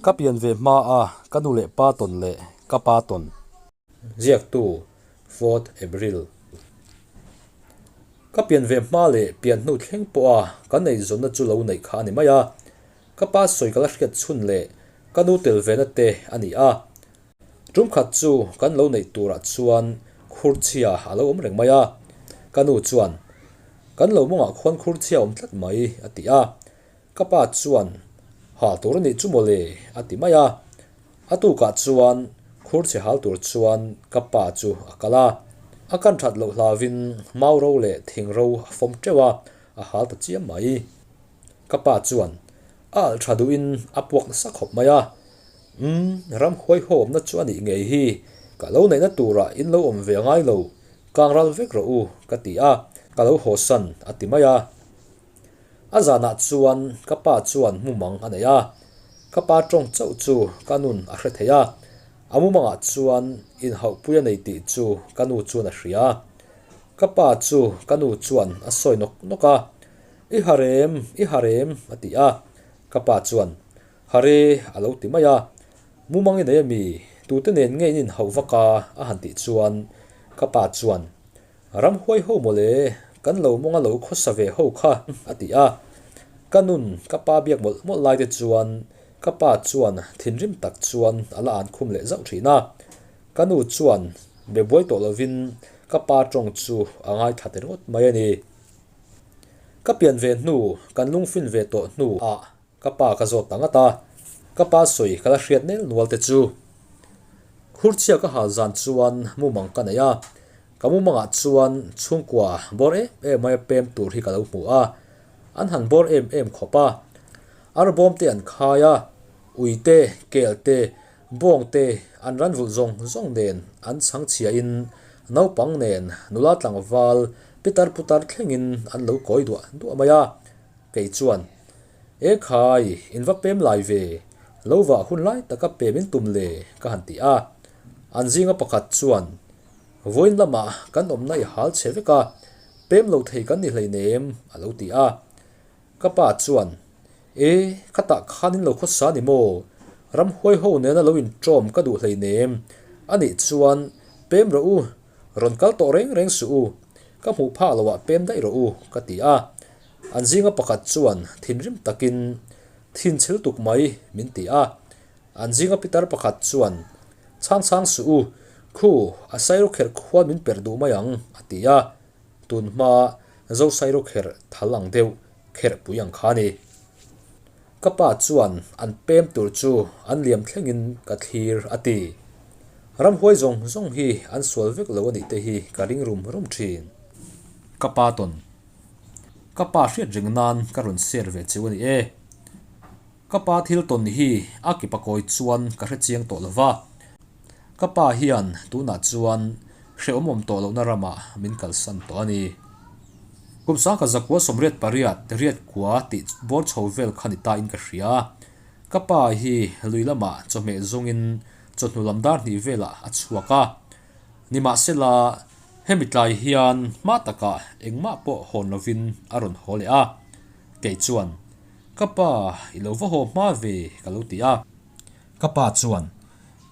Ka pian ve hma a ka nu leh pa tawn leh ka pa tawn. Ziaktu, Fourth April. Ka pian ve hma leh pian hnu thleng pawha kan eizawnna chu lo neih kha a ni mai a. Ka pa sawi ka la hriat chhun leh ka nu tel vena te a ni a. Tum khat chu kan lo neih turah chuan khurchhia a lo awm reng mai a. Ka nu chuan, Kan lo mawngah khuan khurchhia a awm tlat mai, a ti a. Ka pa chuan, Hal tur a nih chu mawle, a ti mai a. A tukah chuan khurchhe hal tur chuan ka pa chu a kal a. A kan that loh hlauvin mau ro leh thing ro a fawm teuh a, a hal ta chiam mai. Ka pa chuan a alh tha duhin a puak nasa khawp mai a. Umm, ram huaihawmna chu a nih ngei hi, ka lo neihna turah in lo awm ve ngai lo, kang ral vek rawh u, ka ti a, ka lo hawsan a ti mai a. A zanah chuan ka pa chuan mumang a nei a, ka pa tawng chauh chu ka nun a hre thei a, a mumangah chuan inhauhpui a nei tih chu ka nu chuan a hria. Ka pa chu ka nu chuan a sawi nawk nawk a, I harem, i harem a ti a, ka pa chuan Hare a lo ti mai a, mumang i nei a mi, tute nen nge in inhauh vak a a han tih chuan ka pa chuan Ramhuai ho mawle, kan lo mawnga lo khawsa ve ho kha, a ti a. Ka nun, ka pa biak mawlh mawlh lai te chuan ka pa chuan thinrim tak chuan a la an khum leh zauh thin a. Ka nu chuan be buai tawh lovin ka pa tawng chu a ngaithla ta ringawt mai a ni. Ka pian ve hnu, kan lungfin ve tawh hnu ah Ka pa ka zawt ta ngat a, ka pa sawi ka la hriat nel nual te chu. Khurchhia ka hal zan chuan mumang ka nei a, ka mumangah chuan chhungkua bawr em em maia pem tur hi ka lo hmu a, an han bawr em em khawp a, arbawm te an khai a, ui te, kel te, bawng te an ran vulh zawng zawng nen an chhang chhiahin naupang nen nula tlangval pitar putar thlengin an lo kawi duah duah mai a, Kei chuan, E khai, in va pem lai ve, lo vah hun lai taka pem in tum le, ka han ti a. An zinga pakhat chuan, Vawiin lamah kan awmna i hal che vek a, pem lo thei kan ni hleinem, a lo ti a. Ka pa chuan, E, khatah khan in lo khawsa ni maw? Ramhuai ho nena lo inṭawm ka duh hleinem, a nih chuan pem rawh u, rawn kal tawh reng reng suh u, ka hmuh phak loah pem daih rawh u, ka ti a. An zinga pakhat chuan thinrim takin, Thin chhil tuk mai, min ti a. An zinga pitar pakhat chuan, Chhang chhang suh u, khu, a sairo kherh khuan min perh duh mai ang, a ti a. Tun hma zo sairo kherh thal ang deuh kherh pui ang kha a ni. Ka pa chuan an pem tur chu an liam thlengin ka thlir, a ti. Ramhuai zawng zawng hi an sual vek lo a nih te hi ka ring rum rum thin. Ka pa tawn Ka pa hriat reng nan ka rawn share ve cheu a ni e. Ka pa thil tawn hi a ki pakawi chuan ka hre chiang tawh lo va. Ka pa hian tunah chuan hrehawm awm tawh lohna ramah min kalsan tawh a ni. Kum sangkhat zakua 88 riat kua tih bawr chho vel kha ni ta in ka hria. Ka pa hi lui lamah chawhmeh zawngin chawhnu lam dar hnih velah a chhuak a. Nimahsela, hemi tlai hian hma takah engmah pawh hawn lovin a rawn haw leh a. Kei chuan, Ka pa, i lo va haw hma ve, ka lo ti a. Ka pa chuan,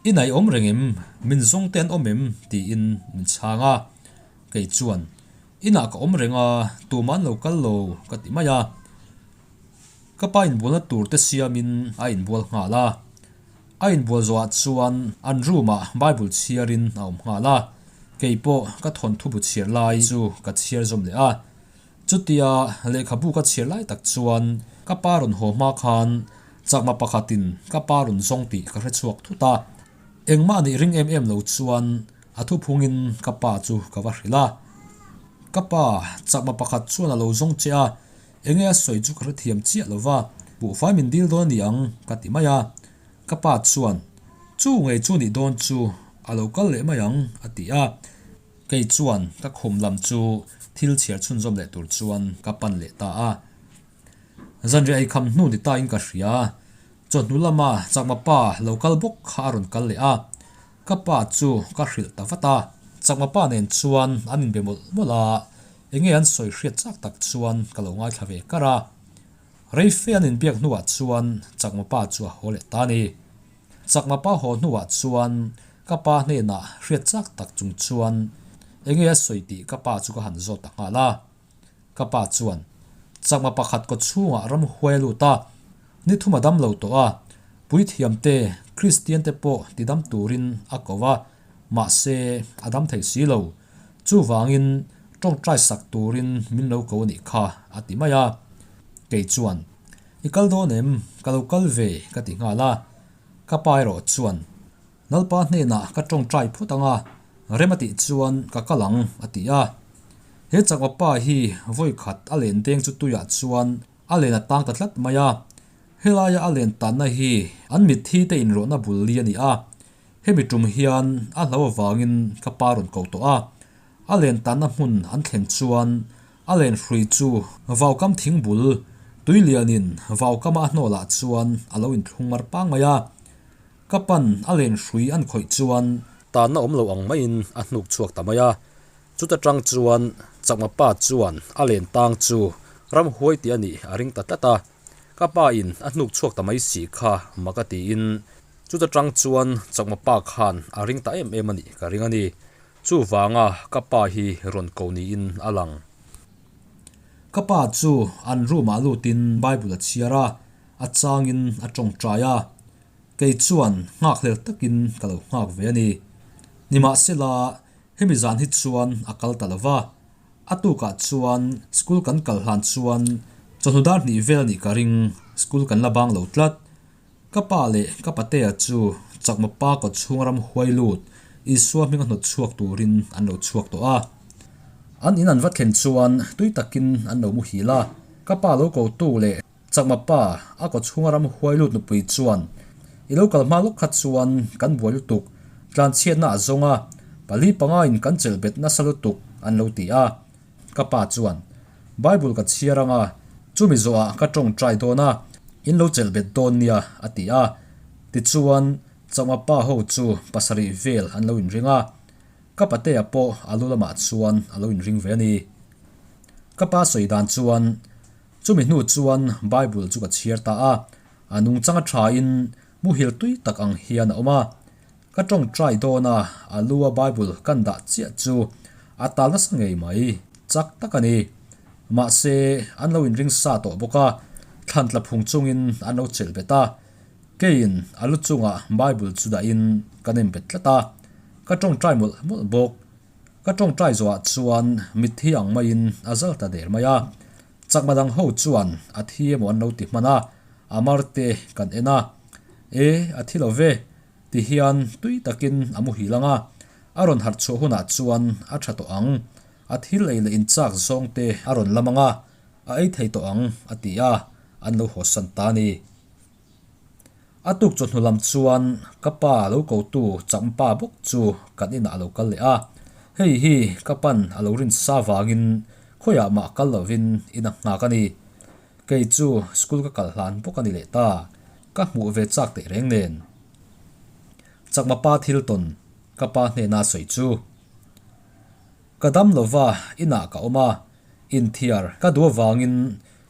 I naih awm reng em? Min zawng te an awm em? tiin min chhang a. Kei chuan, Inah ka awm reng a, tumah an lo kal lo, ka ti mai a. Ka pa inbualna tur te siamin a inbual nghal a. A inbual zawhah chuan an room-ah Bible chhiarin a awm nghal a, kei pawh ka thawnthu bu chhiar lai chu ka chhiar zawm leh a. Chutia lehkhabu ka chhiar lai tak chuan ka pa rawn haw hma khan chakma pakhatin ka pa rawn zawng tih ka hre chhuak thut a. Engmah nih ring em em lo chuan a thuphungin ka pa chu ka va hrilh a. Ka pa, chakma pakhat chuan a lo zawng che a, Enge a sawi chu ka hrethiam chiah lo va, buhfai min dil dawn a ni ang ka ti mai a. Ka pa chuan, Chu ngei chu nih dawn chu, a lo kal leh mai ang a ti a. Kei chuan ka khum lam chu thil chhiar chhunzawm leh tur chuan ka pan leh ta a. Zanriah eikham hnu ni tain ka hria, chawhnu lama chakma pa lo kal bawk kha a rawn kal leh a. Ka pa chu ka hrilh ta vat a, chakma pa nen chuan an inbe mawlh mawlh a. Enge an sawi hriat chak tak chuan ka lo ngaithla ve kar a. Rei fe an inbiak hnuah chuan Chakma pa chu a haw leh ta a ni. Chakma pa haw hnuah chuan ka pa hnenah hriat chak tak chung chuan enge a sawi tih ka pa chu ka han zawt ta nghal a. Ka pa chuan Chakma pakhat kaw chhungah ramhuai a lut a, ni thum a dam lo tawh a, puithiam te, Kristian te pawh tidam turin a ko a, mahse a dam thei si lo. Chuvangin tawngtai sak turin min lo ko a nih kha a ti mai a. Kei chuan, I kal dawn em? Ka lo kal ve ka ti nghal a. Ka pa erawh chuan, Lalpa hnenah ka tawngtai phawt ang a, rem a tih chuan ka kal ang a ti a. He chakma pa hi vawi khat a len deng chu tuiah chuan a len a tang ta tlat mai a. Helaia a len tanna hi an mitthi te inrawhna bul li a ni a. Hemi tum hian a hlo avangin ka pa rawn ko tawh a, a len tanna hmun an thlen chuan a len hrui chu vaukam thing bul tui lianin vaukama a hnawlah chuan a lo inthlung mar pang mai a. Ka pan a len hrui an khawih chuan tanna awm lo ang maiin a hnuk chhuak ta mai a, chuta tang chuan Chakma pa chuan a len tang chu ramhuai tih a nih a ring ta tlat a. Ka pa in a hnuk chhuak ta mai si kha mak a tiin chuta tang chuan Chakma pa khan a ring ta em em a nih ka ring a ni. Chuvanga ka pa hi rawn ko niin a lang. Ka pa chu an room ah lutin Bible a chhiar a, a changin a tawngtai a. Kei chuan nghakhlel takin ka lo nghak ve a ni. Nimahsela hemi zan hi chuan a kal ta lo va. A tukah chuan school kan kal hlan chuan chawhnu dar hnih vel a nih ka ring, school kan la bang lo tlat. Ka pa leh ka patea chu Chakma pa kawt chhung ram huai lut Isua hming a hnawt chhuak turin an lo chhuak tawh a. An in an va thlen chuan tui takin an lo muhil a, ka pa lo ko tu leh Chakma pa a kaw chhunga ram huai lut nupui chuan i lo kal hma lawk kha chuan kan buai lutuk, tlanchhiatna a zawng a, pali panga in kan chelh bet nasa lutuk an lo ti a. Ka pa chuan Bible ka chhiar ang a, chumi zawhah ka tawngtai dawn a, in lo chelh bet dawn nia a ti a. Tichuan Chakma pa ho chu pasarih vel an lo inring a, ka patea pawh a lu lamah chuan a lo inring ve a ni. Ka pa sawi dan chuan Chumi hnu chuan Bible chu ka chhiar ta a, a nungchang a thain muhil tui tak ang hian a awm a. Ka tawngtai dawn a, a lu a Bible kan dah chiah chu a tal nasa ngei mai, chak tak a ni. Mahse, an lo inring sa tawh bawk a, thlan tla phung chungin an lo chelh bet a. Keiin a lu chungah Bible chu dahin ka nem bet tlat a, ka tawngtai mawlh mawlh bawk. Ka tawngtai zawhah chuan mitthi ang maiin a zal ta der mai a. Chakma dang ho chuan a thi emaw an lo ti hman a, a mar te kan en a. E, a thi lo ve, ti hian tui takin a muhil ang a, a rawn harh chhuah hunah chuan a tha tawh ang, a thil ei leh inchak zawng te a rawn lam ang a, a ei thei tawh ang, a ti a, an lo hawsan ta a ni. A tuk chawhnu lam chuan ka pa lo kotu Champa bawk chu kan inah a lo kal leh a, hei hi ka pan a lo rin sa vangin khawiah mah kal lovin in a nghak a ni. Kei chu school ka kal hlan bawk a ni leh ta, ka hmuh ve chak teh reng nen. Chakma pa thil tawn ka pa hnena sawi chu. Ka dam lova inah ka awm a, inthiar ka duh avangin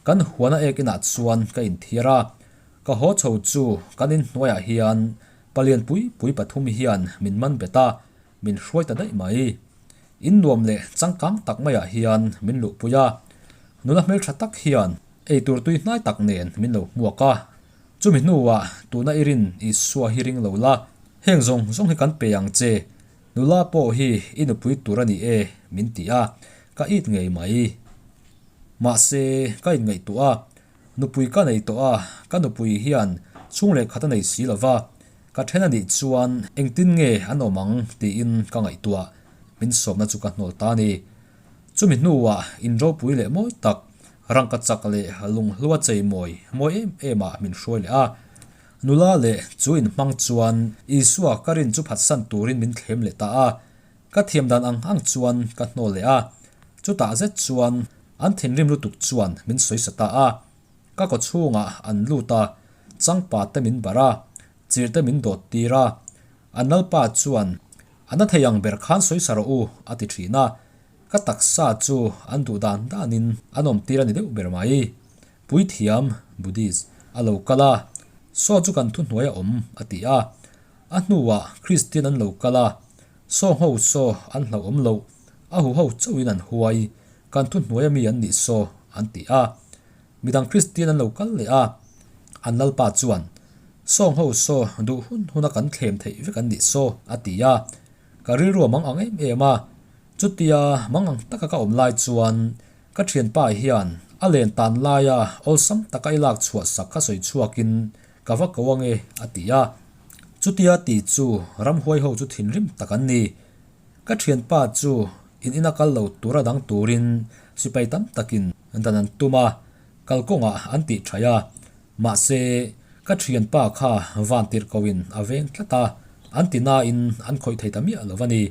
kan huana ek inah chuan ka inthiar a, Ka haw chho chu kan inhnuaiah hian palian pui pui pathum hian min man bet a, min hruai ta daih mai. In nuam leh changkang tak maiah hian min luhpui a, nula hmeltha tak hian eitur tui hnai tak nen min lo hmuak a. Chumi hnuah tuna i rin Isua hi ring lo la, heng zawng zawng hi kan pe ang che, nula pawh hi i nupui tur a ni e min ti a, ka it ngei mai. Mahse ka inngaihtuah a, Nupui ka nei tawh a, ka nupui hian chhung leh khat a nei si lo va, ka then a nih chuan engtin nge an awm ang tiin ka ngaihtuah, min sawmna chu ka hnawl ta a ni. Chumi hnuah in ropui leh mawi tak, rangka chak leh lunghlua chei mawi mawi em em ah min hruai leh a. Nula leh chu inhmang chuan Isua ka rin chu phatsan turin min thlem leh ta a, Ka thiam dan ang ang chuan ka hnawl leh a, chutah zet chuan an thinrim lutuk chuan min sawi sa ta a. Ka kaw chhungah an lut a, changpa te min barh a, chirh te min dawt tir a. An lalpa chuan, A na thei ang ber khan sawi sa rawh u, a ti thin a. Ka taksa chu an duh dan danin an awm tir a ni deuh ber mai. Puithiam, Buddhist, a lo kal a, Saw chu kan thuhnuai a awm, a ti a. A hnuah Kristian an lo kal a, Saw ho saw an hlauhawm loh, a huho chauhin an huai, kan thuhnuai ami an nih saw, an ti a. Midang Kristian an lo kal leh a, an lalpa chuan, Sawng ho saw duh hun huna kan thlem theih vek an nih saw, a ti a. Ka rilru a mang ang em em a, chutia mang ang taka ka awm lai chuan ka thianpa hian a len tan laia awlsam taka i lak chhuah sak kha sawi chhuakin ka va ko ange, a ti a. Chutia ti chu ramhuai ho chu thinrim tak an ni. Ka thianpa chu in ina kal lo tura dang turin sipai tam takin dan an tum a, kalkawngah an tih thaih a. Mahse, ka thianpa kha van tirh koin a veng tlat a, an ti nain an khawih thei ta miah lo a ni.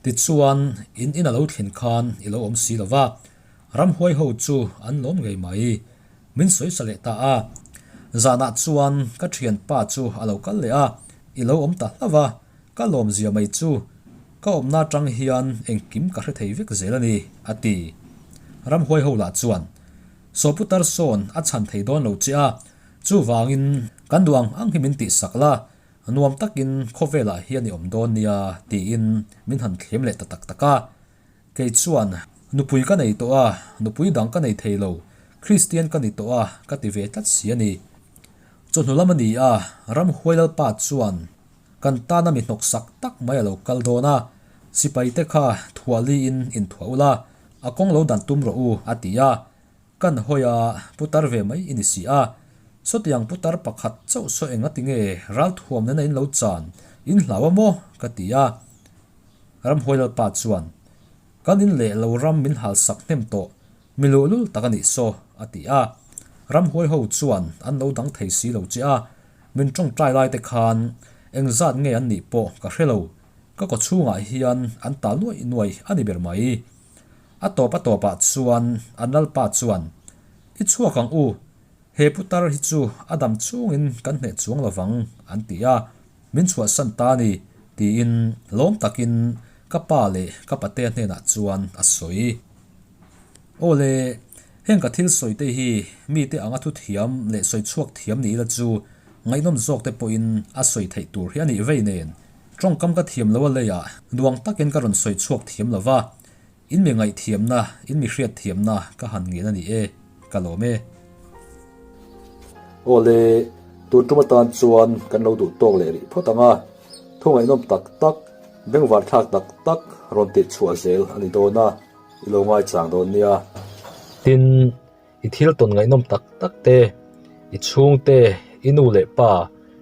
Tichuan, in ina lo thlen khan i lo awm si lo va, ramhuai ho chu an lawm ngei mai. Min sawi sa leh ta a. Zanah chuan ka thianpa chu a lo kal leh a, i lo awm ta hlauh a, Ka lawmzia mai chu ka awmna atang hian engkim ka hre thei vek zel a ni, a ti. Ramhuai ho lah chuan, Sawputar sawn a chhan thei dawn lo che a, chuvangin kan duh ang ang hi min tihsak la, nuam takin khawvelah hian i awm dawn nia, tiin min han thlem leh ta tak tak a. Kei chuan, Nupui ka nei tawh a, nupui dang ka nei thei lo, Kristian ka ni tawh a, ka ti ve tlat si a ni. Chawhnu lam a ni a, Ramhuai Lalpa chuan, Kan tana mi hnawksak tak mai a lo kal dawn a, sipaite kha thuahliin inthuah ula, a kawng lo dan tum rawh u, a ti a. Kan hawi a, putar ve mai i ni si a. Sawtiang putar pakhat chauh saw enga ti nge ralthuam nena in lo chan, in hlau a maw? ka ti a. Ramhuai Lalpa chuan, Kan in leh lo ram min halsak hnem tawh, Mi luhlul tak a nih saw, a ti a. Ramhuai ho chuan an lo dang thei si lo che a, min tawngtai lai te khan engzat nge an nih pawh ka hre lo, ka kaw chhungah hian an ta nuaih nuaih a ni ber mai. A tawp a tawpah chuan an lalpa chuan, I chhuak ang u, he putar hi chu a dam chungin kan hneh chuang lo vang, an ti a, min chhuahsan ta a ni, tiin lawm takin ka pa leh ka patea hnenah chuan a sawi. Aw le, heng ka thil sawi te hi mite anga thu thiam leh sawi chhuak thiam ni ila chu ngaihnawm zawk te pawhin a sawi theih tur hi a nih vei nen. Tawngkam ka thiam lo a leiah nuang takin ka rawn sawi chhuak thiam lo va, in mi ngaihthiamna, in mi hriatthiamna ka han ngen a ni e, ka lawm e. Aw le, tun tum atan chuan kan lo duh tawk leh rih phawt ang a, thu ngaihnawm tak tak, bengvarthlak tak tak rawn tih chhuah zel a ni dawn a. I lo ngaichang dawn nia. Tin, i thil tawn ngaihnawm tak tak te, i chhungte, i nu leh pa,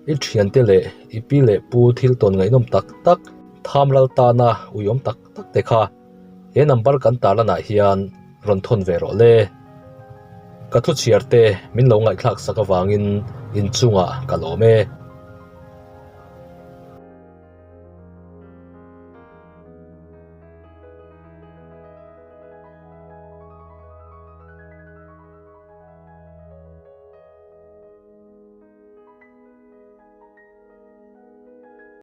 i thiante leh i pi leh pu thil tawn ngaihnawm tak tak, tham ral tana uiawm tak tak te kha he number kan tarlanah hian rawn thawn ve rawh le. Ka thu chhiar te min lo ngaihthlak sak avangin inchungah ka lawm e.